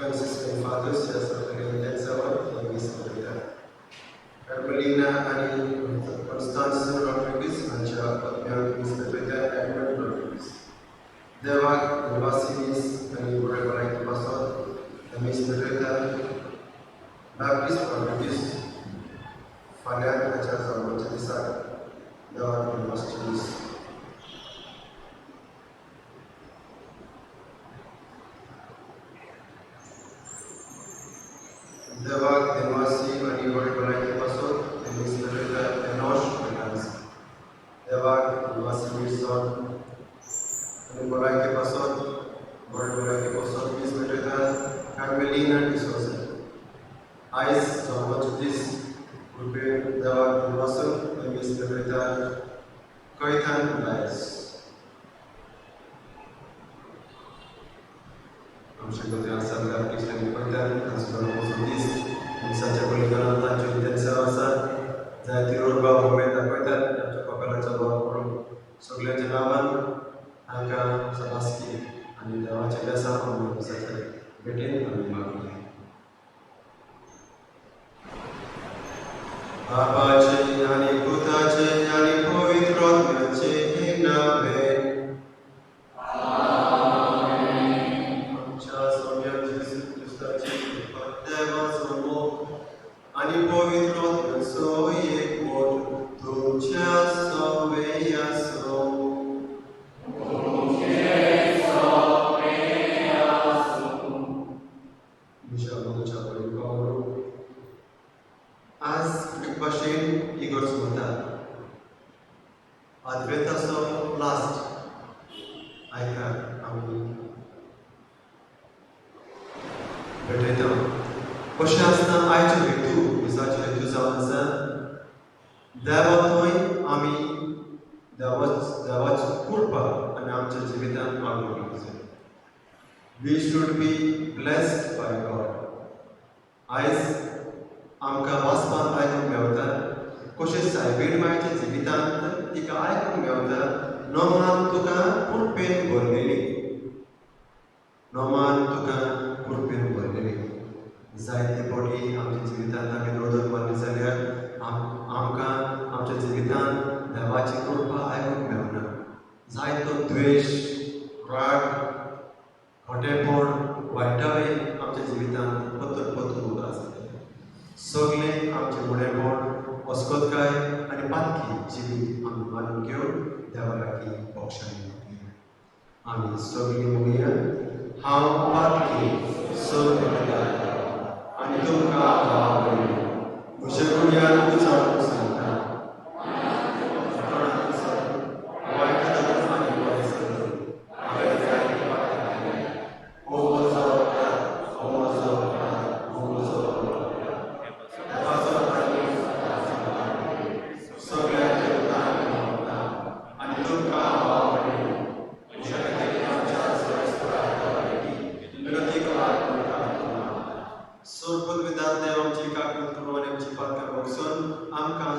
Franciscan fathers ह्या सगळे इंटेन्सांवान हे मीस मनयतात. कार्मेलिना आनी कॉन्स्टांस रॉड्रिगीस हांच्या पत्न्यांक मीस भेटयता एडमंड रॉड्रिगीस. देवाक निवासी मीस आनी बरे भलायकी पासत हे मीस भेटयता बॅप्टिस्ट रॉड्रिगीस. फाल्यां ताच्या जल्माच्या दिसाक देवाक निवासची मीस. देवाक देवासी आनी बरे भलायकी पासत हे मीस भेटयता एनोश ब्रिगांजा. देवाक निवासी मिरसोन आनी भलायकी पासत, बरे भलायकी पासत मीस भेटयता कार्मेलिना डिसोजा. आयज जल्माचो दीस कृपेन देवाक दिनवासून हे मीस भेटयता कैथान डायस. आमच्या गती आसा बॅप्टिस्ट आनी कैथान हांचो जल्माचो दीस. मिसाच्या बलिदानान तांच्यो इंटेन्सांव आसा. जायती उर्बा उमेद दाखयतात आमच्या कपेलाचो भाव करून सगळ्यांच्या नांवान तांकां शाबासकी आनी देवाचें बेसांव आमी मिसाच्या भेटेन आमी मागुया. बापाचे आनी पुताचे आनी पवित्र आत्म्याचे नावे. आमच्या सोम्या जेजू क्रिस्ताची कृपा, देवाचो मोग आनी पवित्र आत्म्याचो एकवट तुमच्या सवे आसूं. म्हज्या मोगाच्या पयलीं पावलो. आज एक भाशेन इगर्ज म्हणटा आदवेंताचो लास्ट आयतार आमी भेटयता. कशें आसतना आयचो हेतू, मिसाचो हेतू जावन आसा देवा थंय आमी देवाची कृपा आनी आमच्या जिवितांत मागून घेवंक जाय. We should be blessed by God. आयज आमकां वाचपांत आयकूंक मेवता कशें सायबीण मायच्या जिवितांत तिका आयकूंक मेवता, नोमान तुका कृपेन भरलेली, नोमान तुका कृपेन भरलेली. जायते फावटी आमच्या जिवितांत आमी नदर मारली जाल्यार आमकां आमच्या जिवितांत देवाची कृपा आयकूंक मेळना. जायतो द्वेश, राग, खोटेपण, वायटावे आमच्या जिवितांत पत्तर पत्तर उरता आसता. सगळें आमचें उणेपण, अस्कतकाय आनी पातकी जिवीत आमी मानून घेवन देवा लागीं बक्षाणी मागुया. आमी सगळीं म्हणुया, हांव पातकी सर्व आनी तुमकां भाव भयणी म्हज्या गुन्यान उचारून सांगता. वायट आनी बरें सांगता, हांवें जायते पातकां केल्या. हो म्हजो अपराध, हो म्हजो अपराध, हो म्हजो अपराध. देवाचो आनी सगळ्यांचे मागता आनी तुमकां भाव भयणी म्हज्या खातीर आमच्या विनंती करात. सोरपूत विधान देव आमची काकूत करून आनी आमची पातकां बगसून आमकां.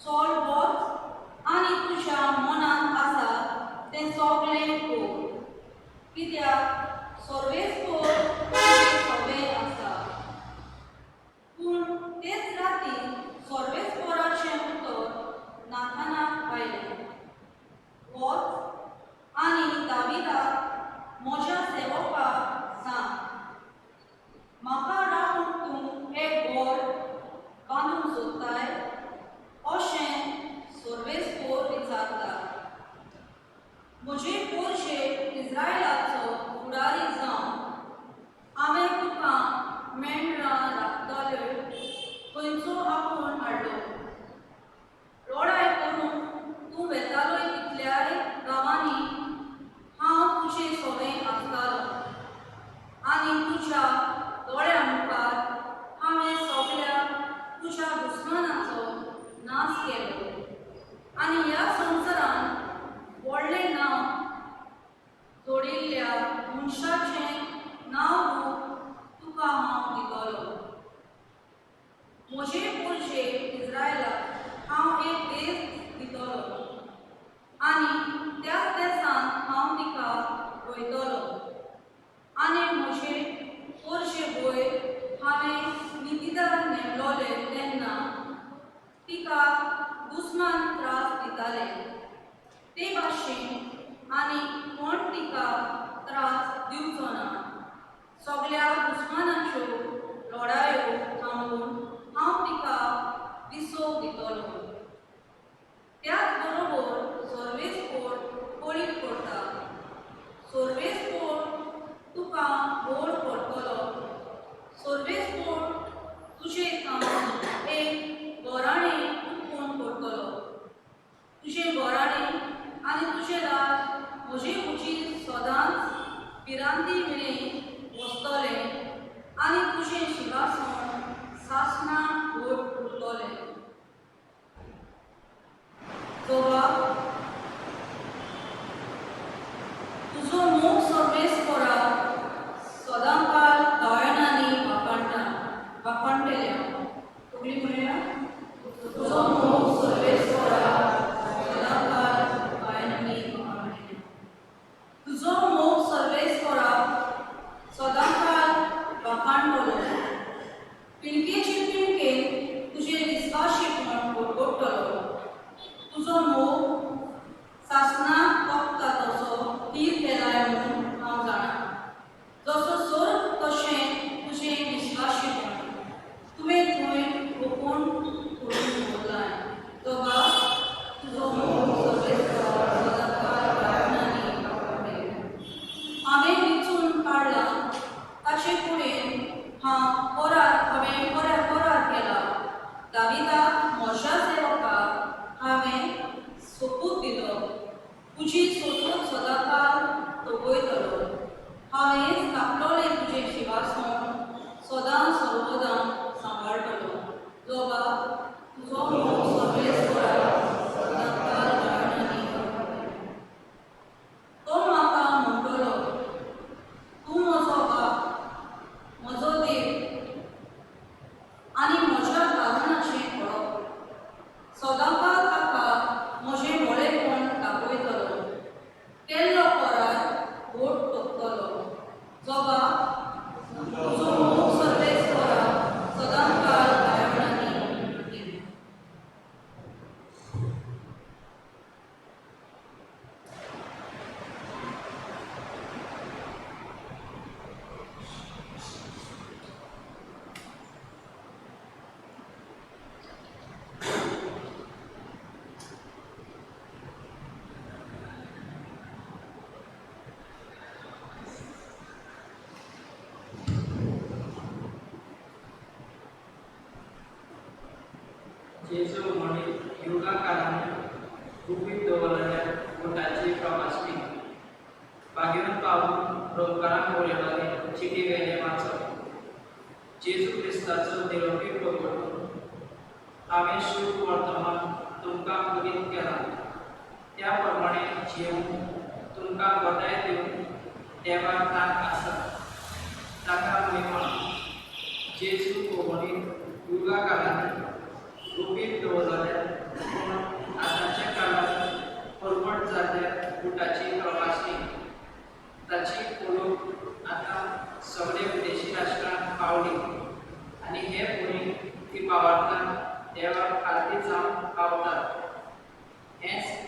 चोल वच आनी तुज्या मनांत आसा तें सगळें कर, कित्याक सर्वेस्पोर तुजें सगळें आसा. पूण तेच राती सर्वेस्पोराचें उतर नाथानाक आयलें, वच आनी दाविदाक म्हज्या सेवकाक सांग, म्हाका रावूंक तूं एक घर बांदूंक सोदताय अशें सर्वेस्पोर विचारता. म्हजे पोरशे इस्रायलाचो फुडारी जावन हांवें तुका मेंढरां राखतले खंयचो आपोवन हाडलो. लढाय करूंक तूं वेतालोय तितल्याय गांवांनी हांव तुजे सवें आसतालो आनी तुज्या दोळ्यां मुखार हांवें सगळ्या तुज्या दुस्मानाचो नाश केलो आनी ह्या संवसारांत व्हडलें नांव जोडिल्ल्या मनशाचें नांव रूप तुका हांव दितलो. म्हजे पोरशे इस्रायलाक हांव एक देश दितलो आनी त्याच देसांत हांव तिका रोयतलो आनी म्हजे पोरशे वयर हांवें नितिदार नेमलोले तेन्ना तिका दुस्मान त्रास दिताले ते भाशेन आनी कोण तिका त्रास दिवचो ना. सगळ्या दुस्मानाच्यो लढायो थांबोवन हांव तिका विसव दितलो. त्याच बरोबर सर्वेस्पोर कळीत करता, सर्वेस्पोर तुका व्हड करतलो. सर्वेस्पोर तुजें काम एक घराणें उत्पन्न करतलो. तुजें घराणें आनी तुजें राज म्हजे उचीर सदांच भिरांती मेरेन वचतलें आनी तुजें शिंवासन सासणां घट उरतलें. जवाब, तुजो मोग सर्वेस्पोरा सदांकाळ गायनांनी वाखाणटा वाखाणटेल्या. फुडली म्हणया, तुजो मोग सर्वेस्पोरा सदांकाळ गायनांनी वाखाणटेल्या. तुजो मोग सर्वेस्पोरा सदांकाळ वाखाणटलो. पिळगेचे पिळगेन तुजें विस्वाशीपण गोडगोडटलो. तुजो मोग सासणाक तोपता तसो थीर केलाय म्हूण हांव जाणा. जसो स्वर्ग तशें तुजें विस्वाशीपण तुवें थंय रोखून करून दवरलाय. जवाब, तुजो मोग सर्वेस्पोरा सदांकाळ गायनांनी वाखाणटेलो. हांवें विंचून काडला ताचे फुडें हांव करार हांवें करार केला. दाविदाक म्हज्या सेवकाक हांवें सोपूत दिलो, तुजी सोपूत सदांकाळ तगयतलो. हांवें स्थापलोलें तुजें शिंवासन सदां सर्वदां सांबाळटलो. जवाब, तुजो मोग सर्वेस्पोरा सदांकाळ गायनांनी वाखाणटेलो. तो म्हाका म्हणटलो, तूं म्हजो बाप, म्हजो देव आनी म्हज्या कारणाचें खडप. सदांकाळ ताका म्हजें बरेपण दाखयतलो, केल्लो करार घट तोपतलो. जवाब, तुजो मोग सर्वेस्पोरा सदांकाळ गायनांनी वाखाणटेलो. जेजू म्हणीत युगाकारांनी गुपीत दवरलेल्या बोटाची प्रभासणी भाग्यवंत पावून रोमकारांक बरयलेले चिटी वेलें वाचप. जेजू क्रिस्ताचो निरोपी प्रगटून हांवें शुभ वर्तमान तुमकां पुरीत केलां, त्या प्रमाणे जियेवंक तुमकां घटाय दिवन देवाक तांक आसा, ताका महिमा. जेजू कोमणीत युगाकारांनी गुपीत दवरलेल्या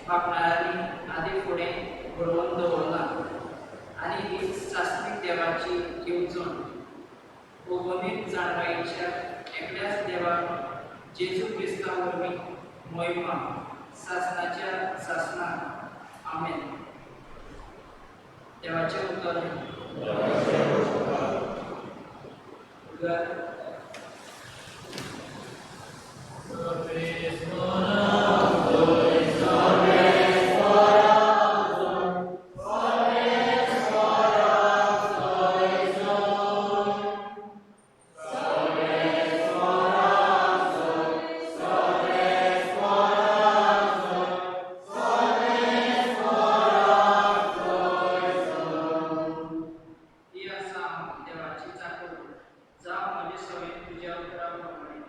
फांकणारांनी आदीं फुडें बरोवन दवरलां आनी ही सासणीक देवाची येवजण अगणीत जाणवायेच्या एकल्याच देवाक जेजू क्रिस्ता वरवीं मोहिमा सासणाच्या सासणाक. आमेन. देवाचें उतर. उगार. ही आसा देवाची चाकूर. जावं म्हजे सवें तुज्या उतरा प्रमाणें.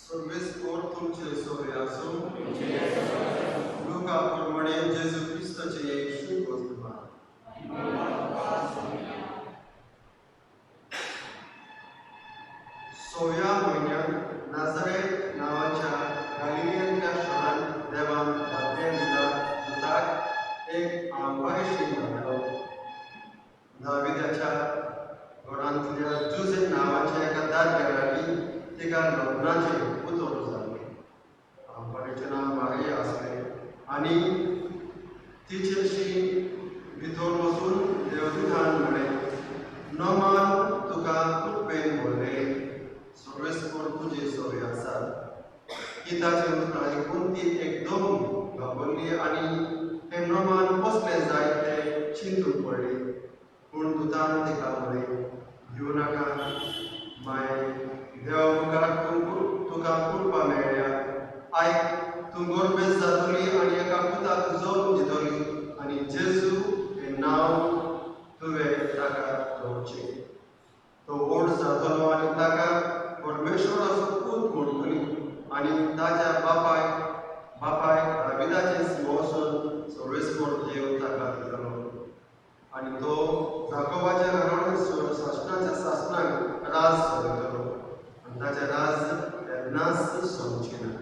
सर्वेस्पोर तुमचे सोरे आसूं. लुका प्रमाणे जेजू क्रिस्ताचे शुभ वर्तमान. सव्या म्हयन्यांत नाझरेथ नांवाच्या गालिलियांतल्या शारांत देवान दादले दुताक एक आंबारीशी धाडलो. दाविदाच्या घरांतल्या जुझे नांवाच्या एका दादल्या लागीं तिका लग्नाचें उतर जालें. आंबारीचें नांव मारिया आसलें आनी तिचेशी भितर वचून देवदूतान म्हळें, नमान तुका कृपेन भरलें, सर्वेस्पोर तुजे सोरे आसात. ही ताचें उतरां आयकून ती एकदम घाबरली आनी हें नमान कसलें जायत तें चिंतूंक पडली. पूण दुतान तिका म्हळें, भिवू नाका माय, देवा मुखार तुका कृपा मेळ्ळ्या. आयक, तूं गर्भेस्त जातली आनी एका पुताक जल्म दितली आनी जेजू हें नांव तुवें ताका दवरचें. तो व्हड जातलो आनी ताका परमेश्वराचो पूत म्हणटली आनी ताच्या बापायक दाविदाचें सिंहासन सर्वेस्पोर देव ताका दितलो आनी तो जाकोबाच्या घराण्याक सासणाच्या सासणाक राज चलयतलो आनी ताचें राज केन्नाच सोंपचें ना.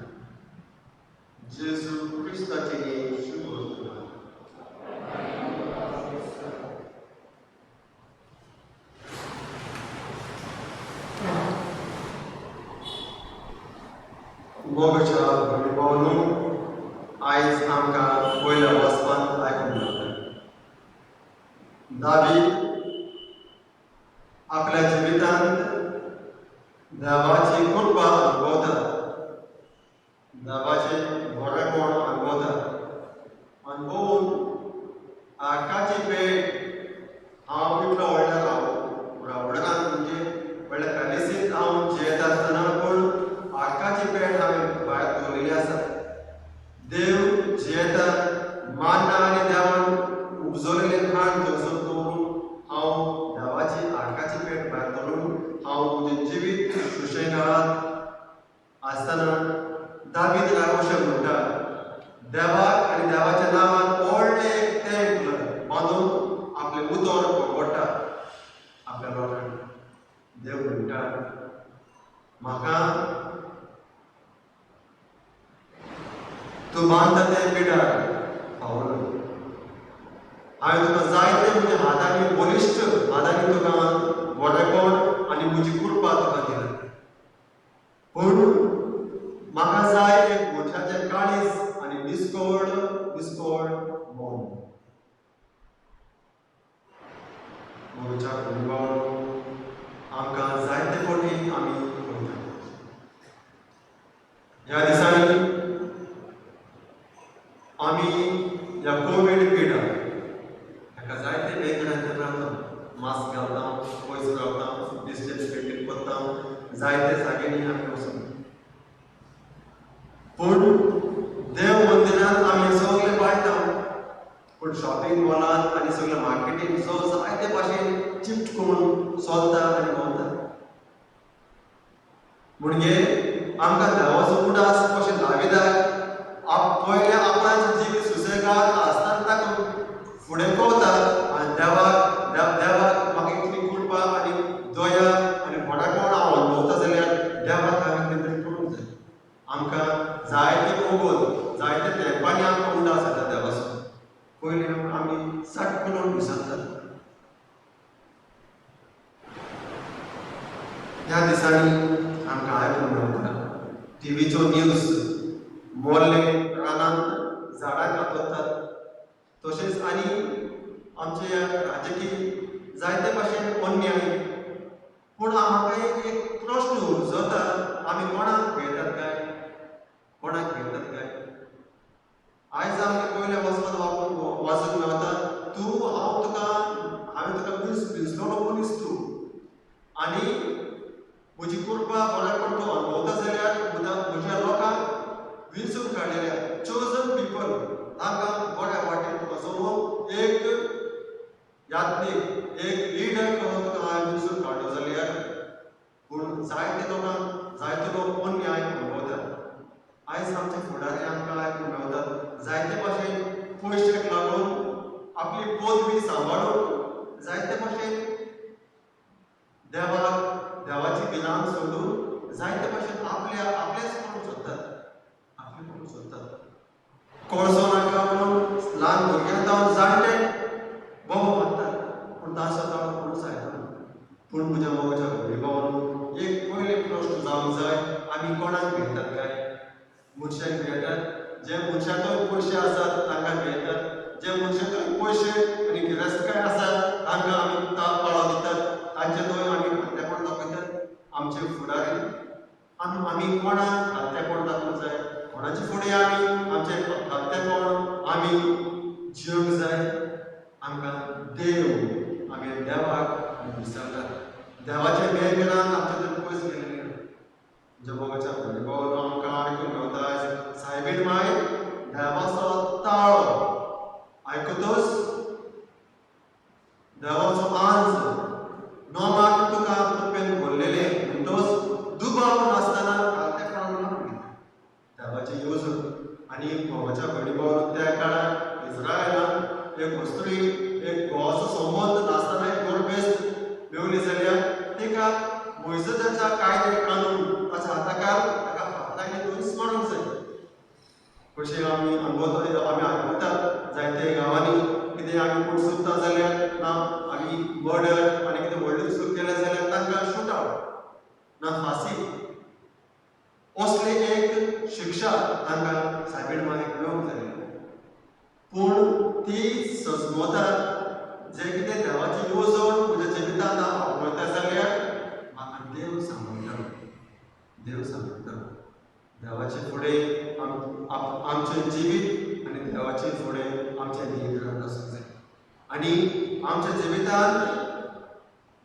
जेजू क्रिस्ताचें हें शुभ वर्तमान. मोगाच्या भयणी भावांनो, आयज आमकां पयल्या वाचपांत आयकूंक मेळटा, दावीद आपल्या जिवितांत देवाची कृपा अनुभवता, देवाचें बरेपण अनुभवता. अनुभवून आकाची पेट हांव इतलो व्हडलो हांव व्हडल्यान म्हणजे व्हडल्या पॅलेसींत हांव जियेता आसतना पूण आकाची पेट हांवें भायर दवरिल्ली आसा. देव जियेता मान्ना आनी देवान उपजवलेलें खाण थंयसर दवरून हांव देवाची आकाची पेट भायर दवरून हांव म्हजें जिवीत सुशेगाद आसतना दावीद राव अशें म्हणटा, देवाक आनी देवाच्या नांवान व्हडलें एक टेंपल बांदून आपलें उतर परवडटा आपल्या लोकांक. देव म्हणटा, म्हाका तूं बांदता तें बिडार फावना. हांवें तुका जायते म्हज्या हातांनी, बळिश्ट हातांनी तुका बरेपण आनी म्हजी कृपा तुका दिल्या, पूण म्हाका जाय एक मनशाचें काळीज आनी निस्कोड निस्कोड मन. मोगाच्या भयणी भावांनो, आमकां जायते फावटी आमी पळयता ह्या दिसांनी आमी ह्या कोवीड पिडा हाका जायते वेगळ्या रावता, मास्क घालता, पयस रावता, डिस्टन्स मेंटेन करता, जायते जाग्यांनी आमी वचून. पूण देव मंदिरांत आमी सगळे पाळटा, पूण शॉपिंग मॉलान आनी सगळ्या मार्केटीन जो जायते भाशेन चिप्ट करून चलता आनी भोंवता. म्हणजे आमकां देवाचो उडास कशें दाविदाक पयलें आपणाचें जिवीत सुसेगाद आसतना ताका फुडें पावता आनी देवाक देवाक म्हाका इतली कृपा आनी दया आनी व्हडापण हांव अणभवता जाल्यार देवाक हांवें कितें तरी करूंक जाय. आमकां जायते वगत जायते तेंपांनी आमकां उडास येता देवाचो. पयलीं आमी सट करून विसरतात. ह्या दिसांनी आमकां आयकूंक मेळटा टिवीचो न्यूज मोल्ले रानांत झाडां कापतात, तशेंच आनी आमचे राजकीय जायते भाशेन अन्याय. पूण म्हाका एक प्रश्न उपजता, आमी कोणाक भियेतात काय? कोणाक भियेतात काय? आयज आमकां पयलें वचपाक वाचूंक मेळटा, तूं हांव तुका हांवें तुका विसलोलो मनीस तूं आनी म्हजी कृपा बरेपण तूं अणभवता जाल्यार म्हज्या लोकांक विंचून काडलेल्या चोजन पिपल तांकां बऱ्या वाटेन तुका चलोवन एक यात्नीक एक लिडर करून तुका हांवें विंचून काडलो जाल्यार. पूण जायते लोकांक जायते लोक अन्याय अणभवतात. आयज आमचे फुडारी आमकां आयकूंक मेळटात जायते भाशेन पयशेक लागून आपली पदवी सांबाळून जायते भाशेन देवाक देवाची गिराण सोडून जायते भाशेन आपल्या आपलेच करूंक सोदतात, आपले करूंक सोदतात. कोळसो नाका म्हणून ल्हान भुरग्यां जावन जाणटे बोबो मारतात, पूण ताचो ताळो कोणूच आयकना. पूण म्हज्या मोगाच्या भयणी भावांनो, एक पयले प्रश्न जावंक जाय, आमी कोणाक भियेतात काय? मनशाक भियेतात? जे मनशाकय पयशे आसात तांकां भियेतात, जे मनशाकय पयशे आनी गिरेस्तकाय आसात तांकां आमी पाळो दितात, तांचे थंय आमी खात्यापण दाखयतात. आमचे फुडारी आमी कोणाक खात्यापण दाखोवंक जाय? कोणाचे फुडें आमी आमचें खात्यापण आमी जियोंक जाय? आमकां देव, आमी देवाक आमी विसरतात. देवाचे मेहरान आमचे थंय पयस गेल्ले. म्हज्या मोगाच्या भयणी भावांनो, आमकां आयकूंक मेळटा आयज सायबीण माय देवाचो ताळो आयकतच देवाचो आंज नोमाक तुका कृपेन भरलेलें म्हणटच दुबाव नासतना खात्यापणान मानून घेता देवाची येवजण. आनी मोगाच्या भयणी भावांनो, त्या काळार इस्रायलान एक वस्त्री एक घोवाचो संबंद नासतना एक गोरबेस्त मेवली जाल्यार तिका मोयजेसाच्या कायदे कानून ताच्या हाताकार ताका हातांनी थंयच मारूंक जाय. कशें आमी अणभवता, आमी आयकतात जायते गांवांनी कितें आमी कोण चुकता जाल्यार ना आमी मर्डर आनी कितें व्हडली चूक केल्या जाल्यार तांकां शूट आवट ना फांसी असली एक शिक्षा तांकां सायबीण मायक मेळूंक जाय. पूण ती सजमता जे कितें देवाची येवजण म्हज्या जिवितांत हांव आपणायता जाल्यार म्हाका देव सांबाळटलो, देव सांबाळटलो. देवाचे फुडें आमचें जिवीत आनी देवाचे फुडें आमचें नियंत्रण आसूंक जाय आनी आमच्या जिवितांत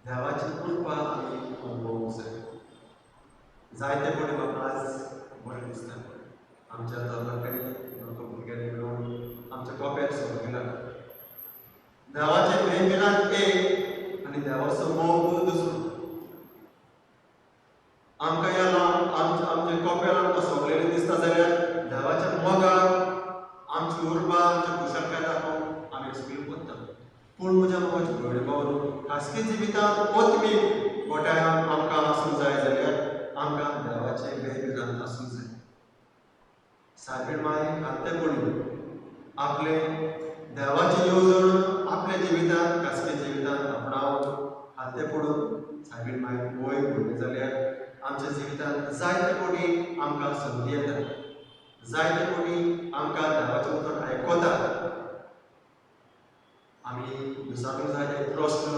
देवाची कृपा आमी अणभवूंक जाय. जायते फावटी म्हाका आज बरें दिसता आमच्या तरणाट्यांनी लोक भुरग्यांनी मेळून आमच्या कॉपेर सोडलेला देवाचे मेहरान एक आनी देवाचो मोग दुसरो. आमकां ह्या आमचे कॉपेर आमकां सोंपलेलें दिसता जाल्यार देवाच्या मोगाक आमची उर्बा आमच्या कुशळकाय दाखोवन आमी सगळीं वता. पूण म्हज्या मोगाचे भयणी भावांनो, खासगी जिवितांत आत्मीक गोट्यान आमकां आसूंक जाय जाल्यार आमकां देवाचें मेहरान आसूंक जाय. सायबीण माय खात्तेपणी आपले देवाची येवजण आपल्या जिवितांत खासगी जिवितांत आपणावन खात्ते पडून सायबीण माय वय भरली जाल्यार आमच्या जिवितांत जायते फावटी आमकां संदी येता, जायते फावटी आमकां देवाचें उतर आयकता. आमी विचारूंक जाय एक प्रश्न,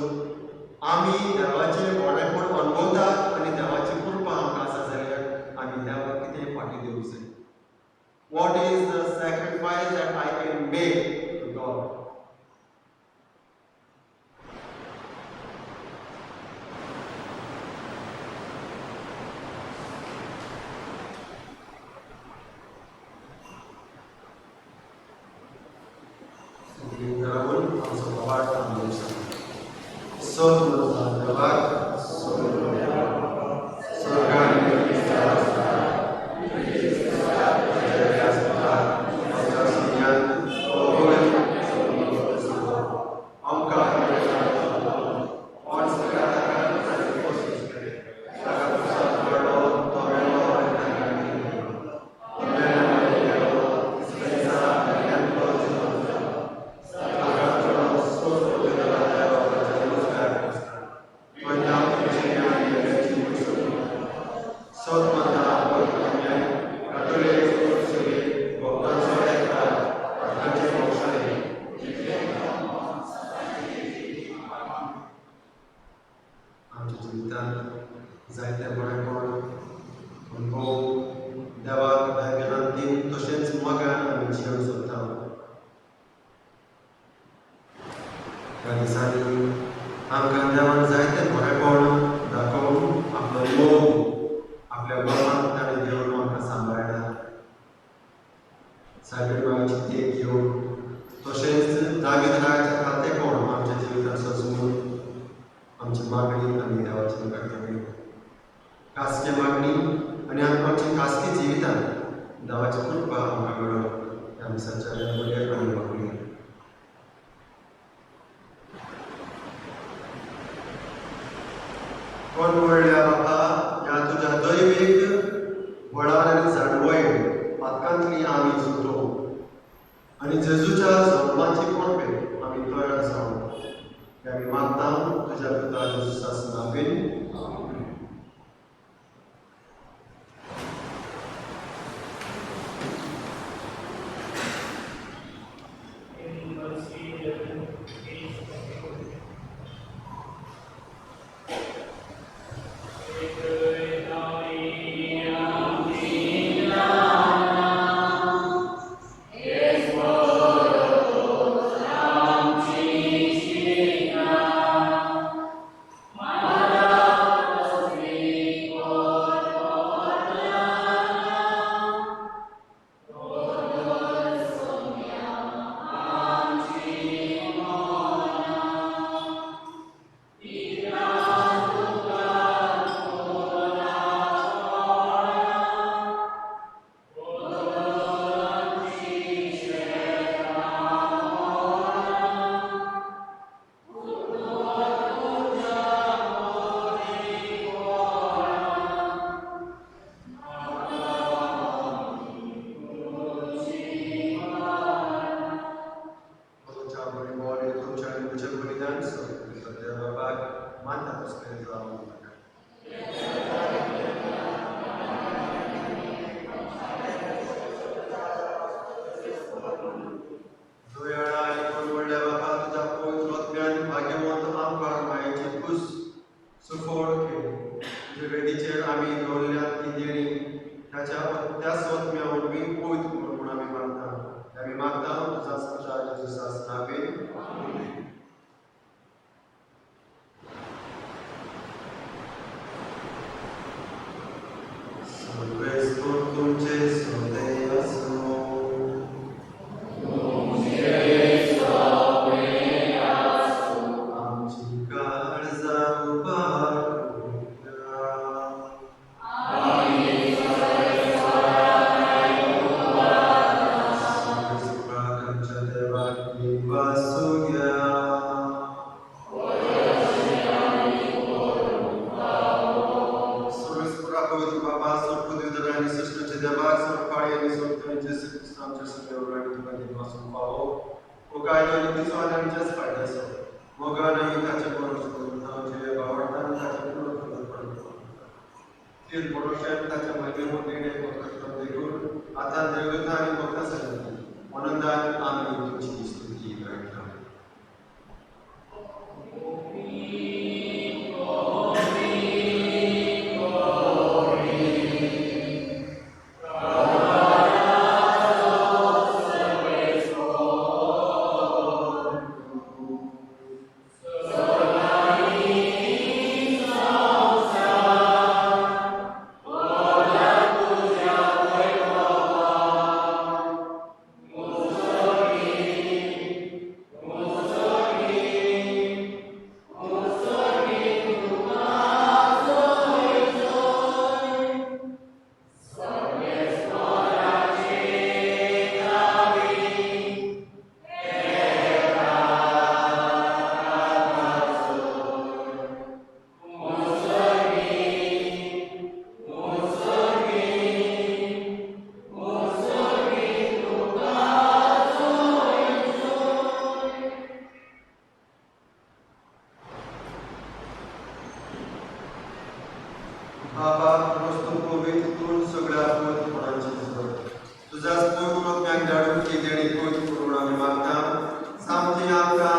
आमी देवाचें व्हडेपण अणभवतात आनी देवाची कृपा आमकां आसा जाल्यार आमी देवाक कितें फाटीं दिवंक जाय? What is the sacrifice that I can make to God? रावन वाट आमी सत देवाक स्वर्गान आमच्या जिवितांत जायते बरेपण अनुभव देवाक बायबलांत दिवन तशेंच मोगान आमी जिवन सोदता. ह्या दिसांनी आमकां देवान जायते बरेपण दाखोवन आपलो मोग आपल्या मोगान ताणें घेवन आमकां सांबाळ्ळा. सायबीण मागीर तेक घेवन तशेंच दावीद राजाच्या खातेपण आमच्या जिवितांत सजून आमची मागणी आमी देवाची मुखार दवरली. खासगी मागणी आनी आमची खासगी जिवितांत देवाची कृपा आमकां मेळोवन ह्या मिसाच्या बऱ्या आमी मागुया. कोण म्हणल्या बाबा ह्या तुज्या दैवीक बळान आनी जाणवयन पातकांतली आमी सुटो आनी जेजूच्या जल्माची कोणपे आमी तयार जावं हे आमी मागता तुज्या पुता जेजूच्या नांवान.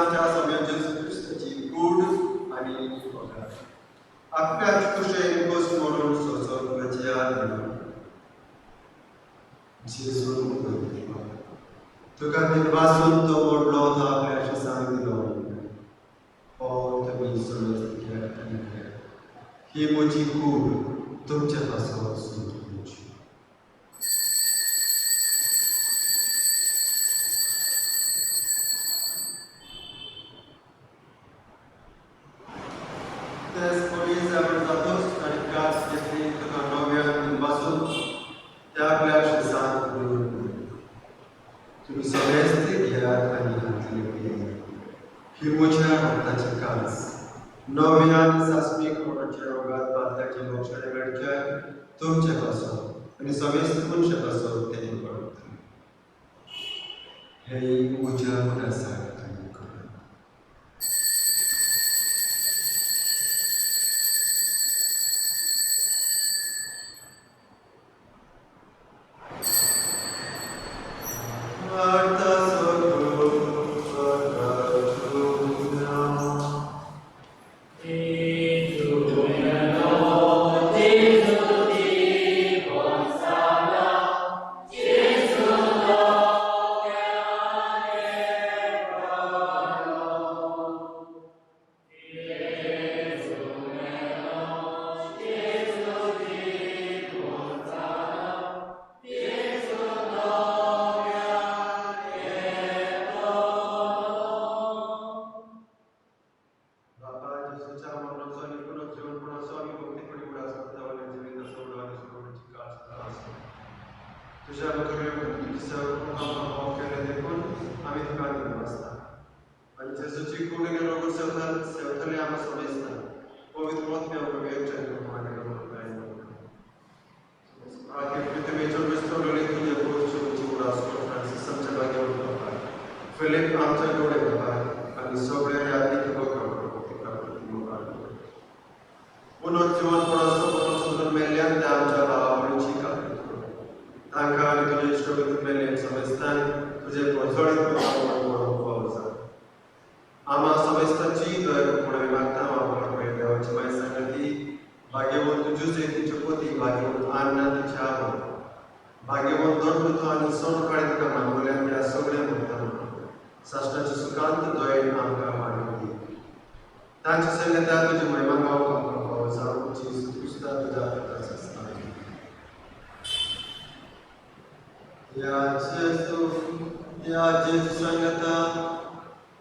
आमच्या स्वामी जेजू क्रिस्ताची कूड आनी वखद. आपल्याच कुशेन खोस मोडून सोंसप याद दिलो. जेजून उलयलो, तुका निर्वासून तो मोडलो, तो आपल्या शिसांक दिलो. हो तुमी समज घेयात आनी घेयात. ही म्हजी कूड तुमचे पासत सुरू. तेच पयलीं जावं जातूच आनी कास घेतली, तुका नव्यान बसून त्या आपल्या शिसांक दिवन, तुमी सगळेच ते घेयात आनी हातले पियात. ही म्हज्या रक्ताची कास, नव्यान सासमीक कोणाच्या रोगात पातकाचे मोक्षाने मेळच्या तुमचे पासून आनी समेस्त मनशा पासून तें करता. हे म्हज्या उदासाक तुमी करात. वार्ता बाबा जेजूच्या मरणाचो आनी पुनर्जीवनपणाचो आमी भक्तीपणी उडास करता आनी जिवीत सोडून आनी सोडण्याची काळ सुद्दां आसा. तुज्या मुखार तुजी सेवा करूंक आमकां फाव केलें देखून आमी तुका दिनवासता. आनी जेजूची कूड आनी रोगून सेवतले आमकां समजता. पवित्र आत्म्या वरवीं एकठांय करूंक आनी पृथ्वीचो क्रिस्तो तुजे पुरुषची उडास कर. फ्रांसीस आमच्या भाग्यवंत बापाय, फिलीप आमच्या गोडे बापाय आनी सगळे यादीक पुनर्जीवनपणाचो पुनर्सोदून मेल्ल्यान त्या आमच्या भावावळीची खात्री कर. तांकां आनी तुजे इश्टगतीन मेल्ल्यान समेस्तान तुजे परजळीत फावो जावं. आमा समेस्तांची दया करून आमी मागता. आमकां देवाची माय सांगती, भाग्यवंत जुजे तिचे पती, भाग्यवंत आन्ना तिचे आवय, भाग्यवंत दोन आनी सोण काळी तुका मानवल्यान त्या सगळ्या भक्तांक साश्टाचे सुखांत दयेन आमकां मानून दी. तांच्या संगता तुजी महिमा गावंक आमकां फावो जावं. जेजू क्रिस्ता तुज्या पुताचो आसता. या जेजू, या जेजू संगता,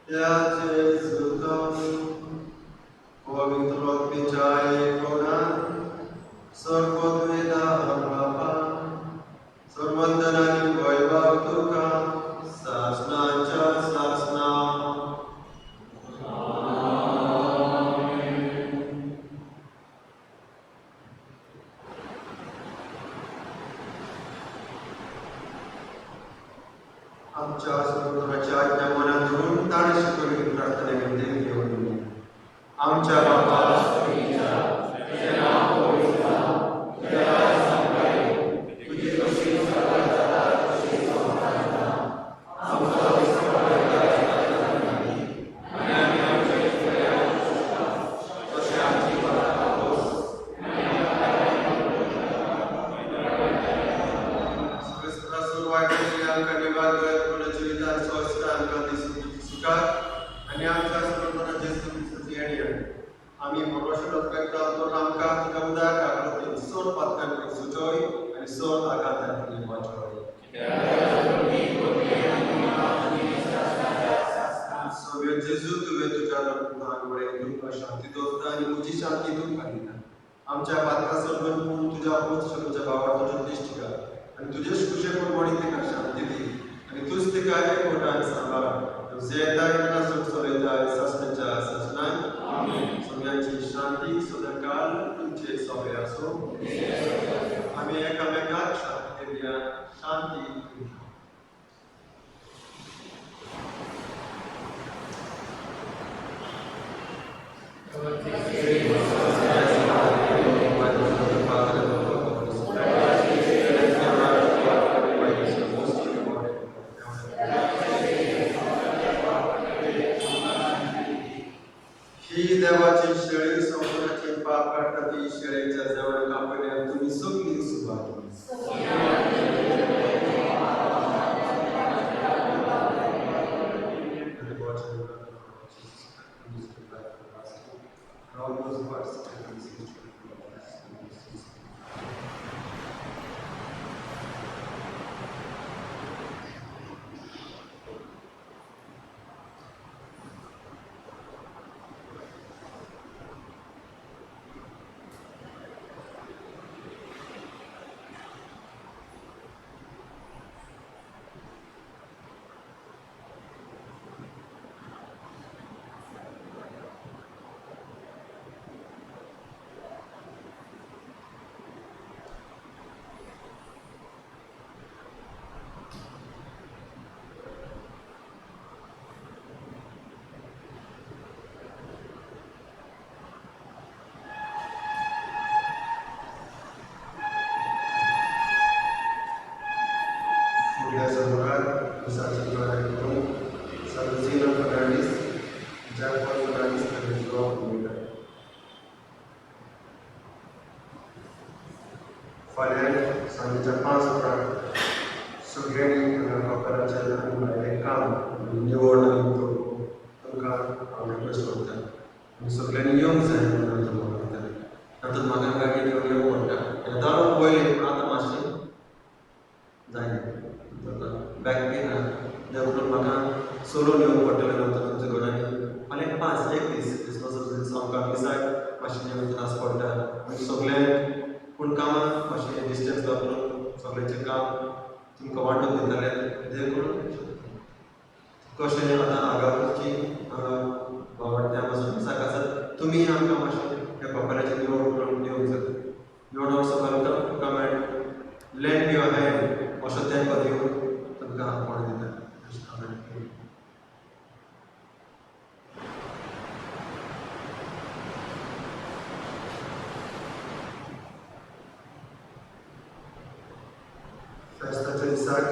या जेजू पवित्र आत्म्याच्या एकोणान सर्वोत्वेदा बापा सर्वंदन आनी वैभव तुका सासनाच्या सासना. आमच्या समुद्राच्या आज्ञा मनात धरून ताणें शिकवलेली प्रार्थना विनंती घेऊन आमच्या बापा, आनी आमच्या समुद्राच्या जेजू क्रिस्ताची येणी आमी परमेश्वराक आमकां तुका उदार आकृतीन सोड पातकांनी सुचोय आनी सोड आघातांतली वाचोय. सगळे जेजू, तुवें तुज्या रक्तान वडे तुमकां शांती दवरता आनी म्हजी शांती तुमकां दिता. आमच्या पातकां सोडून पूण तुज्या पूत तुज्या भावार्थाचो दिश्ट घाल आनी तुजेच खुशे प्रमाणे तिका शांती दी आनी तूच तिका एकवटान सांबाळ. जियेताय सुख चलयताय सासणाच्या सासणाक. सगळ्यांची शांती सदांकाळ तुमचे सगळे आसूं. आमी एकामेकाक शांती दिया. शांती तुमकां. ही देवाची शेळी संवसाराचे पाप काडटा ती शेळीच्या जेवणाक आपयल्यार तुमी सगळीं Subhagi. All those words and these instructions. फुडल्या सदराक मिसाची तयारी करून सरोजिना फर्नांडीस, जॅकॉल फर्नांडीस आनी जॉब उलयता. फाल्यां सांजेच्या 5 उपरांत सगळ्यांनी हांगा कोपराचें आनी भायलें काम निवळ आनी तुमकां हांव रिक्वेस्ट करता आनी सगळ्यांनी येवंक जाय म्हणून हांव तुमकां मागता. तातूंत म्हाका गाडी घेवन येवंक पडटा. येतालो पयलीं पूण आतां मातशें जायना, बॅक पेन आहा, देखून म्हाका सोडून येवंक पडटलें नंतर तुमच्या घरांनी. फाल्यां 5 एक दीस क्रिसमसाचो दीस आमकां मिसाक मातशें येवंक त्रास पडटा आनी सगळें पूण कामाक मातशें डिस्टन्स वापरून सगळ्यांचें काम तुमकां वांटून दिताले. देखून कशें आतां आगापूरची हांगा बावडत्या पासून मिसाक आसात, तुमी आमकां मातशें ह्या कोपराचें निवड करून दिवंक जाता. You are also welcome to come and lend your hand असो तेंको दिवन तुमकां आपोवणें दिता. फेस्ताच्या दिसाक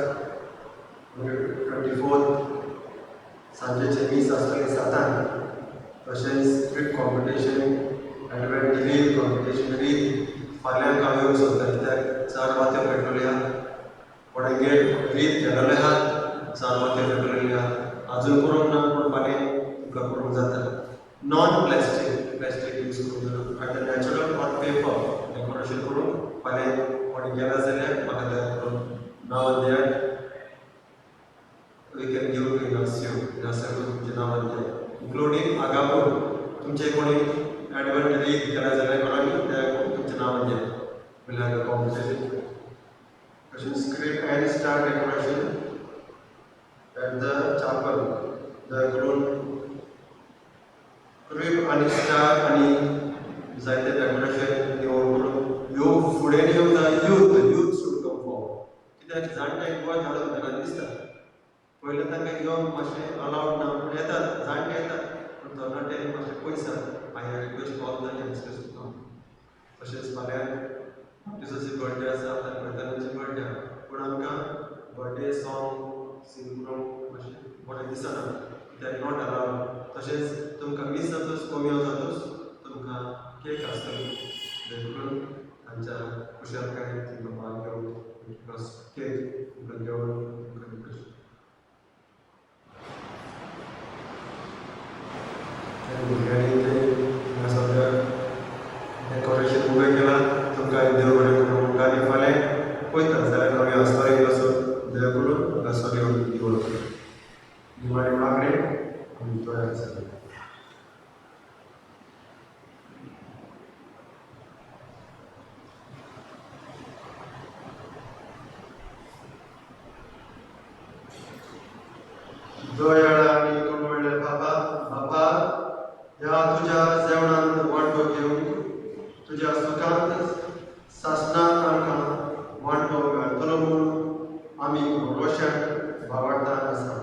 24 सांजेचे मीस आसतलें 7 तशेंच script competition, advent reel competition, reel फाल्यां हांव येवंक सोदता कित्याक 4 वात्यो पेटवल्यो आहा, कोणागेर रीत केलेले आहा, 4 वात्यो पेटवलेल्यो आहा, आजून करूंक ना पूण फाल्यां तुमकां करूंक जाता. नॉन प्लास्टीक, प्लास्टीक यूज करूंक जायना, आतां नॅचरल ऑर पेपर डेकोरेशन करून फाल्यां कोणी गेला जाल्यार म्हाका दया करून नांवान दियात. We can give to Inacio, Inacio तुमचें नांवान दियात, इन्क्लुडींग आगापूर. तुमचें कोणी एडवेंट रीत केला जाल्यार कोणाक दया करून तुमचें नांवान दियात. We'll have a competition. तशेंच script and star decoration at the chapel. दया करून क्रिप आनी स्टार आनी जायते डेकोरेशन निवड करून यो फुडें येवंक जाय. Youth should come forward कित्याक जाणटे गोंय धाडून घरांत दिसता पयलें तांकां येवंक मातशें अलावड ना पूण येतात जाणटे येतात पूण तरणाटे मातशे पयस आसात. I request all the youngsters to come. तशेंच फाल्यां जेजूची बर्थडे आसा, आतां बर्थडे आहा पूण आमकां बर्थडे सॉंग सिंग करूंक मातशें बरें दिसना कित्याक not allowed. तशेंच तुमकां मीस जातूच कमी जातूच तुमकां केक आसतली, देखून तांच्या खुशालकायेन तुमकां भाग घेवंक केक तुमकां घेवन तुमकां रिक्वेस्ट. भुरग्यांनी ते हांगा सगळ्या डेकोरेशन उबें केलां, तुमकां देव बरें करूं म्हणटा आनी फाल्यां पळयता जाल्यार आमी आसतलो इल्लोसो दया करून हांगासर येवन निवड करूं. निमाणें मागणें आमी तयार जाले. दयाळ आनी कळवळ्ळे बाबा बाबा ह्या तुज्या जेवणांत वांटो घेवंक तुज्या सुखांत सासणांत आमकां वांटो मेळटलो म्हूण आमी भरवश्यान भावार्थान आसा.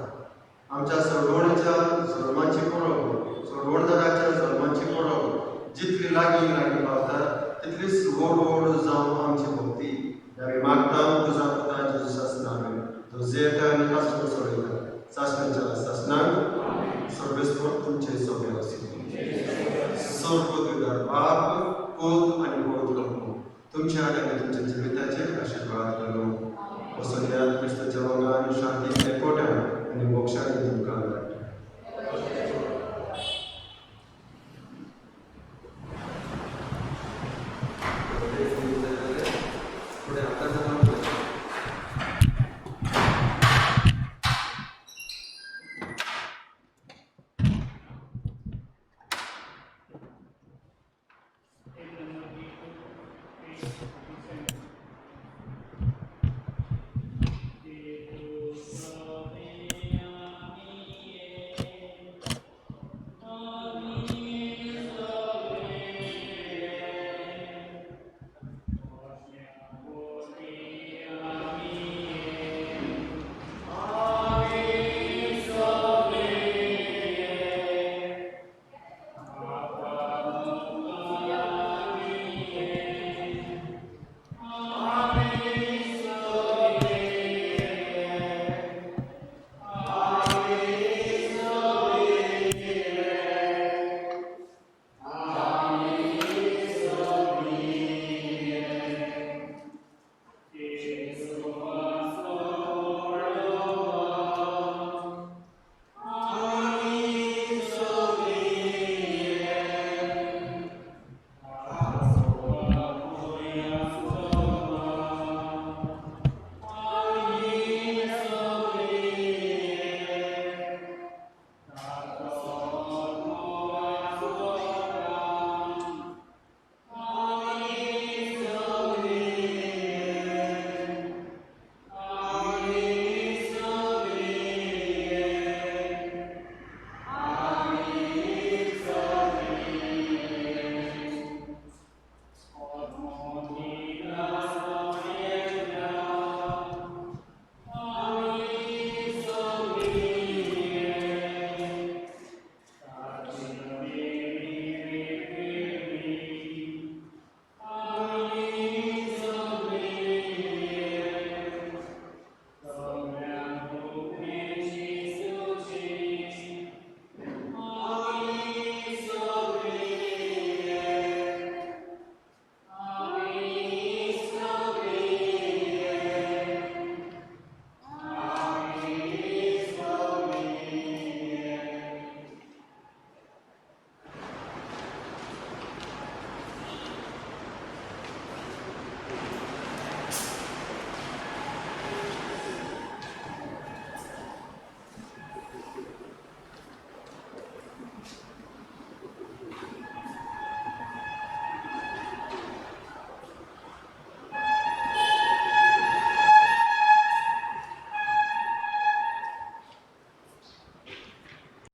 आमच्या सोडवणीच्या जल्माची परब, सोडवणदाराच्या जल्माची परब जितली लागीं लागीं पावता तितलीच व्हड व्हड जावं आमची भक्ती. आमी मागता तुज्या पुता जेजूच्या नांवान, तो जियेता आनी आसून सोडयता सासणाच्या सासणाक. सर्वेस्पर तुमचे सगळे आसूं. सर्व बाप, पूत आनी पवित्र आत्मो तुमच्या आनी तुमच्या जिविताचेर आशिर्वाद घालूं. वचून येयात, क्रिस्ताच्या मोगान, शांतीन, एकवटान आनी मोक्षान तुमकां धाडटा. फुडें आतां जाणां. एक नंबर 2, 3.